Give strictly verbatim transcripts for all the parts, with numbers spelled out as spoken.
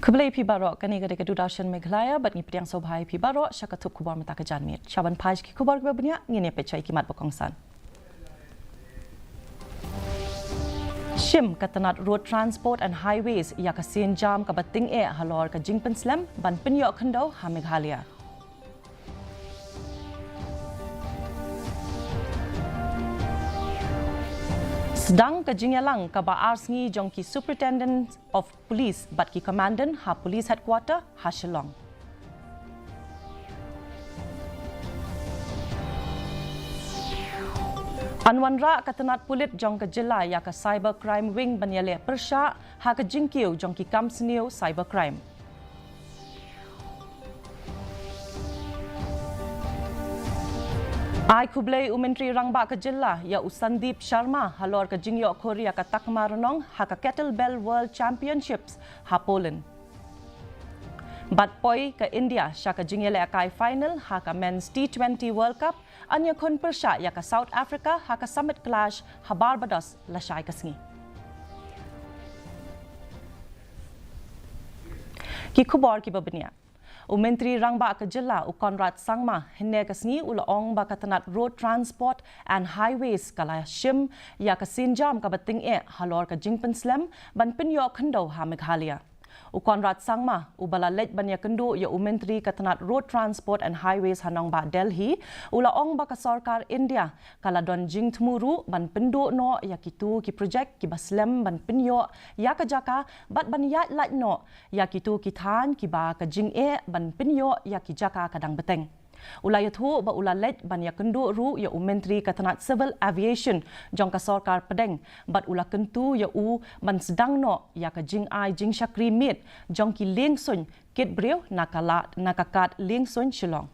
Khublei phi baroh, kane ka dei ka Doordarshan Meghalaya, bad ngi pdiang sngewbha ïa phi baroh sha ka thup khubor mynta ka janmiet. Sha ban phai sha ki khubor kiba bniah, ngin ïa peit sha ki mat ba kongsan. Shim ka tnat Road Transport and Highways ïa ka sienjam kaba tyngeh halor ka jingpynslem ban pynïoh khyndew ha Meghalaya. Sdang ka jingïalang kaba ar sngi jong ki Superintendent of Police bad ki Commandant ha Police Headquarter ha Shillong. Yn wanrah ka tnat pulit jong ka jylla ïa ka Cyber Crime Wing ban ïaleh pyrshah ha ka jingkiew jong ki kam sniew cyber crime. Ai khublei u Myntri Rangbah ka jylla ïa u Sandeep Sharma halor ka jingïoh khur ïa ka takma rnong ha ka Kettlebell World Championships ha Poland. Bad poi ka India sha ka jingïalehkai final ha ka Men's T twenty World Cup, yn ïakhun pyrshah ïa ka South Africa ha ka summit clash ha Barbados lashai ka sngi. Ki khubor kiba bniah. U Myntri Rangbah ka jylla u Conrad Sangma hynne ka sngi u la ong ba ka tnat Road Transport and Highways ka la shim ïa ka sienjam kaba tyngeh halor ka jingpynslem ban pynïoh khyndew ha Meghalaya. U Conrad Sangma, uba la leit ban ïakynduh ïa u Myntri ka tnat Road Transport and Highways ha nongbah Delhi, u la ong ba ka sorkar India ka la don jingthmu ruh ban pynduh noh ïa kito ki projek kiba slem ban pynïoh ïa ka jaka bad ban ïaid lait noh ïa kito ki thaiñ kiba ka jingeh ban pynïoh ïa ki jaka ka dang bteng. U la ïathuh ba u la leit ban ïakynduh ruh ïa u Myntri ka tnat Civil Aviation jong ka sorkar pdeng, bad u la kyntu ïa u ban sdang noh ïa ka jingai jingshakri miet jong ki lieng suiñ kit briew na ka la, na ka kad lieng suiñ Shillong.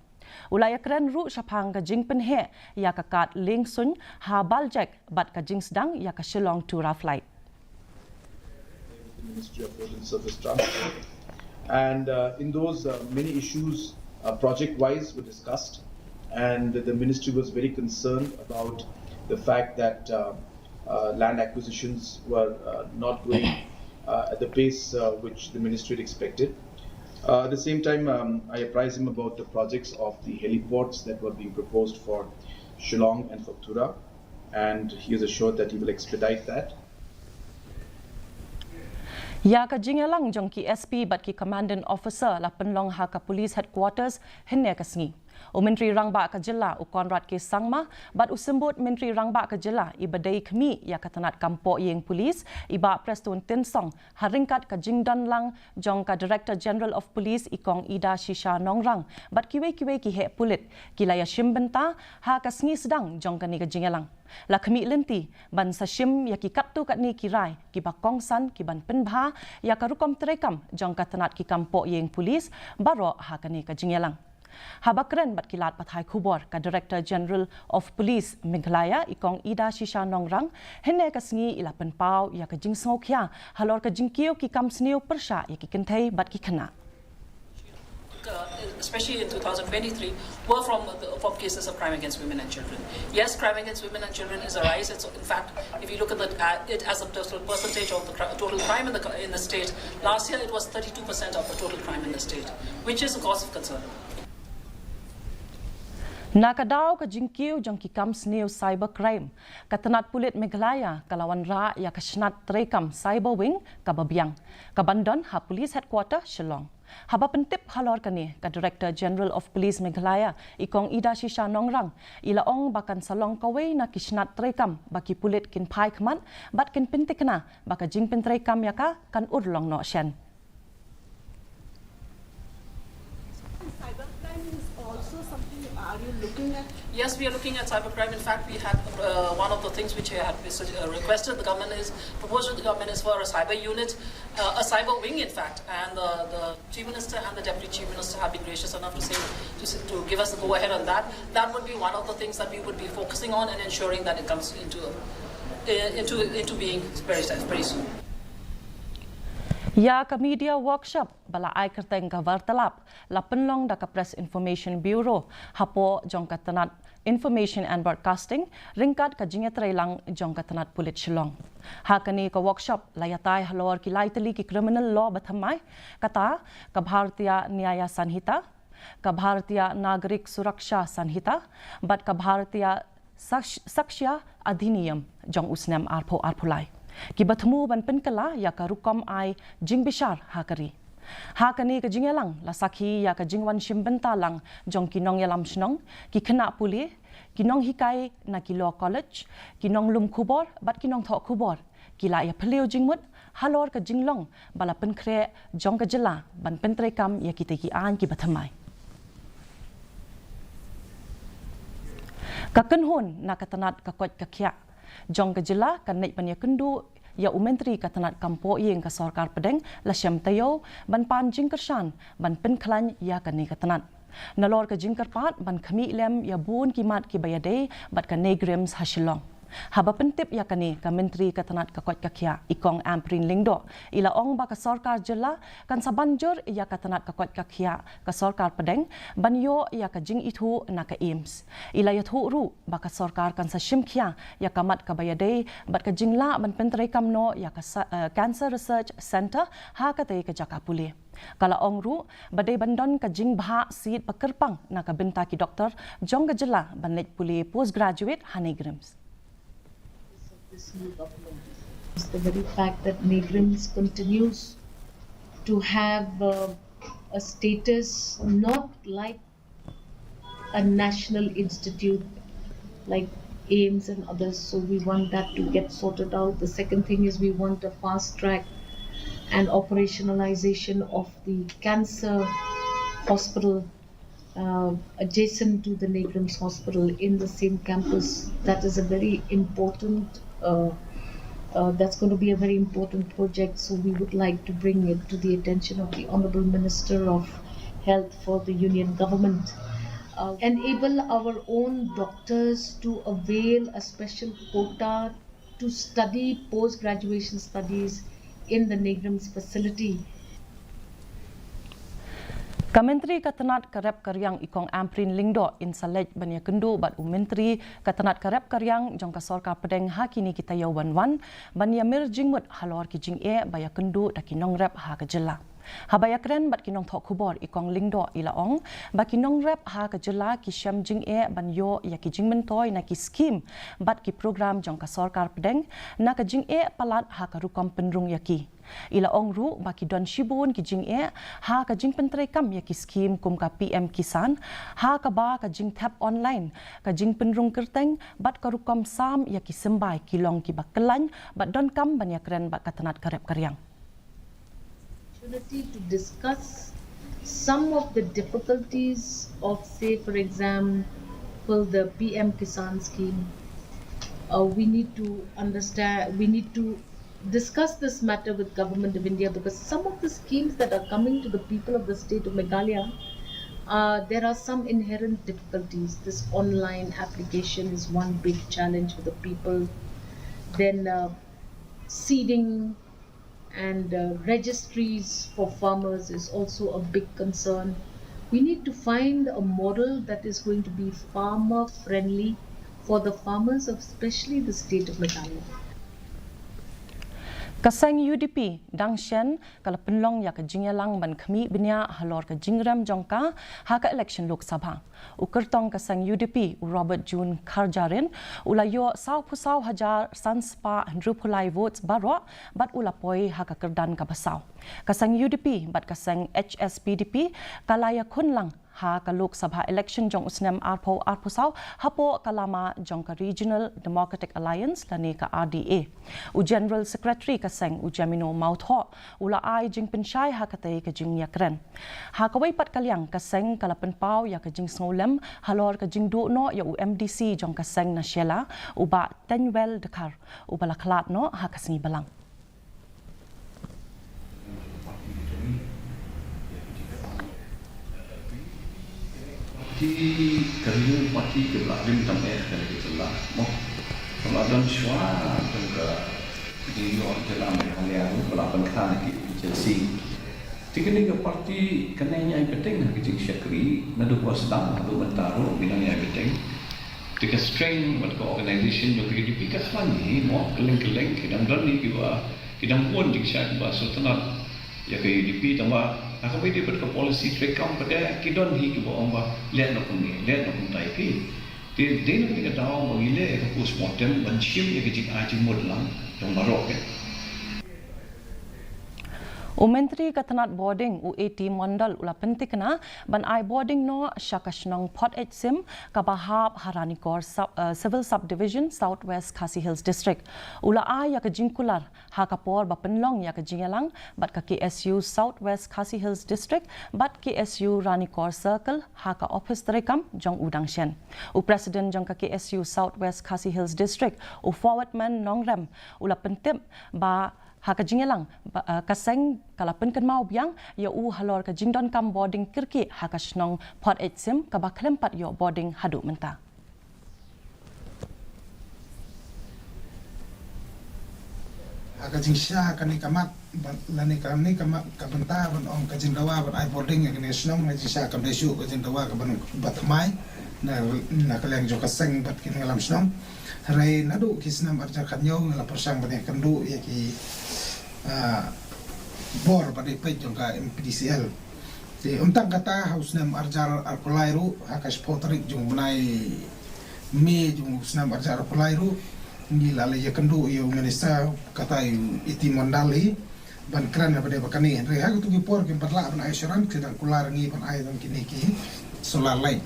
U la ïakren ruh shaphang ka jingpynheh ïa ka kad lieng suiñ ha Baljek bad ka jingsdang ïa ka Shillong Tura flight. The Ministry of Road and Surface Transport. And uh, in those, uh, many issues, uh, project wise, were discussed. And the ministry was very concerned about the fact that uh, uh, land acquisitions were uh, not going uh, at the pace uh, which the ministry had expected. Uh, at the same time, um, I apprised him about the projects of the heliports that were being proposed for Shillong and for Tura, and he is assured that he will expedite that. Ïa ka jingïalang jong ki S P bad ki Commandant Officer la pynlong ha ka Police Headquarters hynne ka sngi. U Myntri Rangbah ka jylla u Conrad K Sangma bad u Symbud Myntri Rangbah ka jylla iba dei khmih ïa ka tnat kam pohïing police i Bah Prestone Tynsong, ha ryngkat ka jingdon lang jong ka Director General of Police i Kong Ida Shisha Nongrang bad kiwei kiwei ki heh pulit, ki la ïashim bynta ha ka sngi sdang jong kane ka jingïalang. La khmih lynti ban sa shim ïa ki katto katne ki rai kiba kongsan ki ban pynbha ïa ka rukom treikam jong ka tnat ki kam pohïing police baroh ha kane ka jingïalang. Haba kren bad ki lad pathai khubor, ka Director General of Police Meghalaya i Kong Ida Shisha Nongrang hynne ka sngi i la pynpaw ïa ka jingsngewkhia halor ka jingkiew ki kam sniew pyrshah ïa ki kynthei bad ki khynnah. Uh, especially in two thousand twenty-three, were from the, from cases of crime against women and children. Yes, crime against women and children is a rise. It's, in fact, if you look at the, uh, it as a total percentage of the cri- total crime in the co- in the state, last year it was thirty-two percent of the total crime in the state, which is a cause of concern. Na ka daw ka jingkiew jong ki kam sniew cyber crime, ka tnat pulit Meghalaya ka la wanrah ïa ka shnat treikam Cyber Wing kaba biang, kaban don ha Police Headquarter Shillong. Haba pyntip halor kane, ka Director General of Police Meghalaya i Kong Ida Shisha Nongrang i la ong ba kan sa long kawei na ki shnat treikam ba ki pulit kin phai khmat bad kin pyntikna ba ka jingpyntreikam ïa ka kan urlong noh shen. Cybercrime is also something, are you looking at? Yes, we are looking at cybercrime. In fact, we had, uh, one of the things which I had uh, requested the government is, proposed to the government is for a cyber unit, uh, a cyber wing, in fact, and the, the Chief Minister and the Deputy Chief Minister have been gracious enough to say, to, s- to give us the go-ahead on that. That would be one of the things that we would be focusing on and ensuring that it comes into, uh, into, into being very, very soon. Ïa ka media workshop ba la ai kyrteng ka Vartalap la pynlong da ka Press Information Bureau hapoh jong ka tnat Information and Broadcasting ryngkat ka jingïatreilang jong ka tnat pulit Shillong. Ha kane ka workshop la ïatai halor ki lai tylli ki criminal law bathymmai, kata ka Bharatiya Nyaya Sanhita, ka Bharatiya Nagarik Suraksha Sanhita bad ka Bharatiya Saksh-, Sakshya Adhiniyam jong u snem arphew arphew lai, kiba thmu ban pynkylla ïa ka rukom ai jingbishar ha ka ri. Ha kane ka jingïalang la sakhi ïa ka jingwan shim bynta lang jong ki nongïalam shnong, ki khynnah pule, ki nonghikai na ki law college, ki nonglum khubor bad ki nongthoh khubor, ki la ïaphylliew jingmut halor ka jinglong ba la pynkhreh jong ka jylla ban pyntreikam ïa kitei ki aiñ kiba thymmai. Ka kynhun na ka tnat ka koit ka khiah jong ka jylla kan leit ban ïakynduh ïa u Myntri ka tnat kam pohïing ka sorkar pdeng, Lashem Taïew, ban pan jingkyrshan ban pynkhlaiñ ïa kane ka tnat. Nalor ka jingkyrpad ban khmih lem ïa bun ki mat kiba ïadei bad ka NEIGRIHMS ha Shillong. Haba pyntip ïa kane, ka Myntri ka tnat ka koit ka khiah, i Kong Ampareen Lyngdoh, i la ong ba ka sorkar jylla kan sa ban jur ïa ka tnat ka koit ka khiah ka sorkar pdeng ban ïoh ïa ka jingithuh na ka AIIMS. I la ïathuh ruh ba ka sorkar kan sa shim khia ïa ka mat kaba ïadei bad ka jinglah ban pyntreikam noh ïa ka sa-, eh, Cancer Research Centre ha katei ka jaka pule. Ka la ong ruh ba dei ban don ka jingbhah siej ba kyrpang na ka bynta ki doktor jong ka jylla ban leit pule postgraduate ha NEIGRIHMS. This new government. It's the very fact that NEIGRIHMS continues to have, uh, a status not like a national institute like AIIMS and others. So we want that to get sorted out. The second thing is we want a fast track and operationalization of the cancer hospital, uh, adjacent to the NEIGRIHMS hospital in the same campus. That is a very important, uh, uh, that's going to be a very important project. So we would like to bring it to the attention of the Honorable Minister of Health for the Union Government. Uh, enable our own doctors to avail a special quota to study post-graduation studies in the NEIGRIHMS facility. Ka Myntri ka tnat ka rep ka riang, i Kong Ampareen Lyngdoh, in sa leit ban ïakynduh bad u Myntri ka tnat ka rep ka riang jong ka sorkar pdeng ha kine ki taïew ban wan, ban ïamir jingmut halor ki jingeh ba ïakynduh da ki nongrep ha ka jylla. Haba ïakren bad ki nongthoh khubor, i Kong Lyngdoh i la ong ba ki nongrep ha ka jylla ki shem jingeh ban ïoh ïa ki jingmyntoi na ki skhim bad ki program jong ka sorkar pdeng na ka jingeh palat ha ka rukom pynrung ïa ki. I la ong ruh ba ki don shibun ki jingeh ha ka jingpyntreikam ïa ki skhim kum ka PM Kisan, ha kaba ka jingthep online, ka jingpynrung kyrteng bad ka rukom sam ïa ki symbai ki long kiba kyllaiñ bad donkam ban ïakren bad ka tnat ka rep ka riang. Opportunity to discuss some of the difficulties of, say, for example, the PM Kisan scheme. Uh, we need to understand, we need to discuss this matter with Government of India, because some of the schemes that are coming to the people of the state of Meghalaya, uh, there are some inherent difficulties. This online application is one big challenge for the people. Then, uh, seeding and, uh, registries for farmers is also a big concern. We need to find a model that is going to be farmer friendly for the farmers of especially the state of Meghalaya. Ka seng UDP dang shen ka la pynlong ïa ka jingïalang ban khmih bniah halor ka jingrem jong ka ha ka election Lok Sabha. U kyrtong ka seng UDP, u Robert June Kharjarin, u la ïoh sawphew saw hajar san spah hynriewphew lai votes baroh bad u la poi ha ka kyrdan kaba saw. Ka seng UDP bad ka seng HSPDP ka la ïakhun lang ha ka Lok Sabha election jong u snem arphew arphew saw hapoh ka lama jong ka Regional Democratic Alliance lane ka RDA. U General Secretary ka seng, u Jamino Mawthoh, u la ai jingpynshai ha katei ka jingïakren. Ha kawei pat ka liang, ka seng ka la pynpaw ïa ka jingsngewlem halor ka jingduh noh ïa u MDC jong ka seng na Shella, u Bah Teiñwell Dkhar, uba la khlad noh ha ka sngi Balang. Parti, ka Riew Party ka la rim tam eh ka la ki jylla mo. Ka la don shuwa jong ka jingïoh jylla Meghalaya ruh ka la pynkha na ki Si. Te kane ka party ka nang ïai bteng ha ka jingshakri, naduh ba sdang haduh mynta ruh ki nang ïai bteng. Te ka strength bad ka organization jong ka U D P ka khlaiñ hi mo, kylleng kylleng ki dang don hi kiba, ki dang bun jingshai kiba sngewtynnat ïa ka U D P, tangba ha kaba ïadei bad ka policy treikam pat ki don hi kiba ong ba leh noh kumne, leh noh kumtai phi. Te dei na kane ka daw ba ngi leh ïa ka postmortem ban shim ïa ka jingai jingmut lang jong baroh. U Myntri ka tnat bording u A T Mondal u la pynthikna ban ai bording noh sha ka shnong Photichsim kaba hap ha Ranikor sub, eh, Civil Subdivision, South West Khasi Hills District. U la ai ïa ka jingkular ha ka por ba pynlong ïa ka jingïalang bad ka K S U South West Khasi Hills District bad K S U Ranikor Circle ha ka ophis treikam jong u Dangshen. U President jong ka K S U South West Khasi Hills District, u Forwardman Nongrem, u la pyntip ba ha ka jingïalang ba, eh, ka seng ka la pynkynmaw biang ïa u halor ka jingdonkam bording kyrkieh ha ka shnong Photichsim kaba khlem pat ïoh bording haduh mynta. Ha ka jingshisha kane ka mat, ban, lane kane ka mat ka bynta ban ong ka jingdawa ban ai bording ïa kane ka shnong, ha ka jingshisha kam dei shuh ka jingdawa kaba thymmai na, na ka liang jong ka seng bad ki nongïalam shnong. Hynrei naduh ki snem ar hajar khathynñiew ngi la pyrshang ban ïakynduh ïa ki, ah, bor ba dei peit jong ka M P D C L. Te ym tang kata, ha u snem ar hajar arphew lai ruh, ha ka shiphew tarik jong u bnai May jong u snem ar hajar arphew lai ruh, ngi la leit ïakynduh ïa u minister, kata u A T Mondal hi, ban kren ha ba dei ba kane. Hynrei ha kito ki por kim pat lah ban ai assurance, ki dang kular ngi ban ai tang kine ki solar light.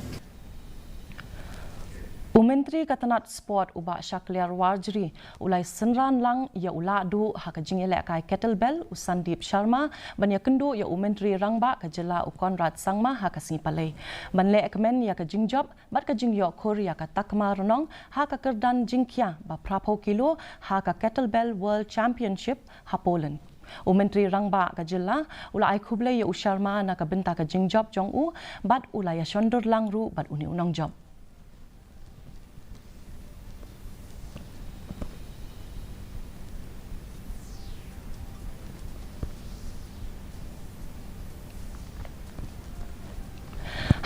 U Myntri ka tnat Sport u Bah Shakliar Warjri u la synran lang ïa u lahduh ha ka jingïalehkai kettlebell u Sandeep Sharma ban ïakynduh ïa u Myntri Rangbah ka jylla u Conrad Sangma ha ka sngi Palei, ban lehkmen ïa ka jingjop bad ka jingïoh khur ïa ka takma rnong ha ka kyrdan jingkhia ba phraphew kilo ha ka Kettlebell World Championship ha Poland. U Myntri Rangbah ka jylla u la ai khublei ïa u Sharma na ka bynta ka jingjop jong u bad u la ïashondur lang ruh bad une u nongjop.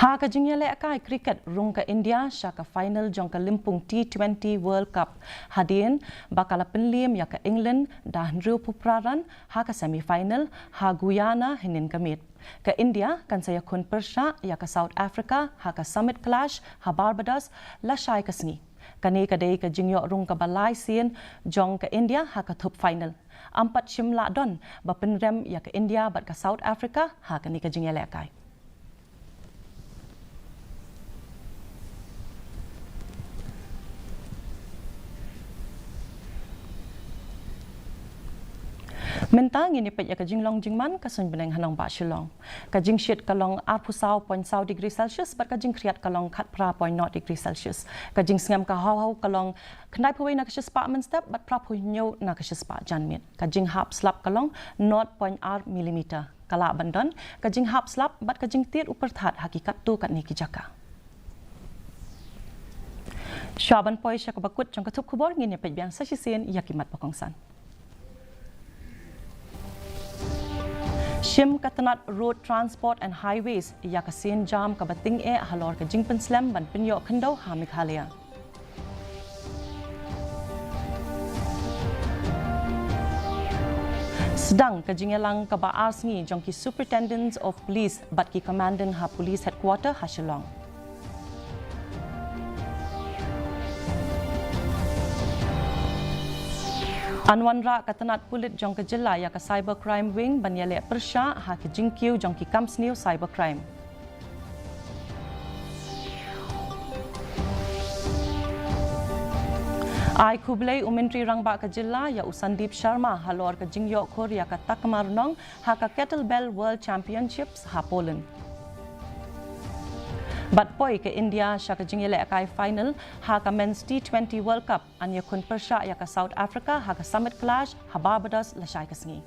Ha ka jingïalehkai cricket, rung ka India sha ka final jong ka lympung T twenty World Cup hadien ba ka la pynliem ïa ka England da hynriewphew phra run ha ka semi final ha Guyana hynnin ka miet. Ka India kan sa ïakhun pyrshah ïa ka South Africa ha ka summit clash ha Barbados lashai ka sngi. Kane ka dei ka jingïoh rung kaba lai sien jong ka India ha ka thup final. Ym pat shym la don ba pynrem ïa ka India bad ka South Africa ha kane ka jingïalehkai. Mynta ngin ïa peit ïa ka jinglong jingman ka suiñ bneng ha nongbah Shillong. Ka jingshit ka long arphew saw point saw degree Celsius bad ka jingkhriat ka long khatphra point nought degree Celsius. Ka jingsngem ka haw haw ka long khyndaiphew wei na ka shispah mynstep bad phraphew hynñiew na ka shispah janmiet. Ka jinghap slap ka long nought point ar millimeter. Ka lah ban don ka jinghap slap bad ka jingtied u pyrthat ha ki katto katne ki jaka. Shuwa ban poi sha kaba kut jong ka thup khubor, ngin ïa peit biang sa shisien ïa ki mat ba kongsan. Shim ka tnat Road Transport and Highways ïa ka sienjam kaba tyngeh halor ka jingpynslem ban pynïoh khyndew ha Meghalaya. Sdang ka jingïalang kaba ar sngi jong ki Superintendents of Police bad ki Commandant ha Police Headquarter ha Shillong. Yn wanrah ka tnat pulit jong ka jylla ïa ka Cyber Crime Wing ban ïaleh pyrshah ha ki jingkiew jong ki kam sniew cyber crime. Ai khublei u Myntri Rangbah ka jylla ïa u Sandeep Sharma halor ka jingïoh khur ïa ka takma rnong ha ka Kettlebell World Championships ha Poland. Bad poi ka India sha ka jingïalehkai final ha ka Men's T twenty World Cup, yn ïakhun pyrshah ïa ka South Africa ha ka summit clash ha Barbados lashai ka sngi.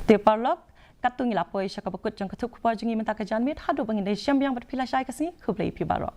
Te paralok, katto ngi la poi sha kaba kut jong ka thup khubor jong ngi mynta ka janmiet, haduh ba ngin ïashem biang bad phi lashai ka sngi, khublei ïa phi baroh.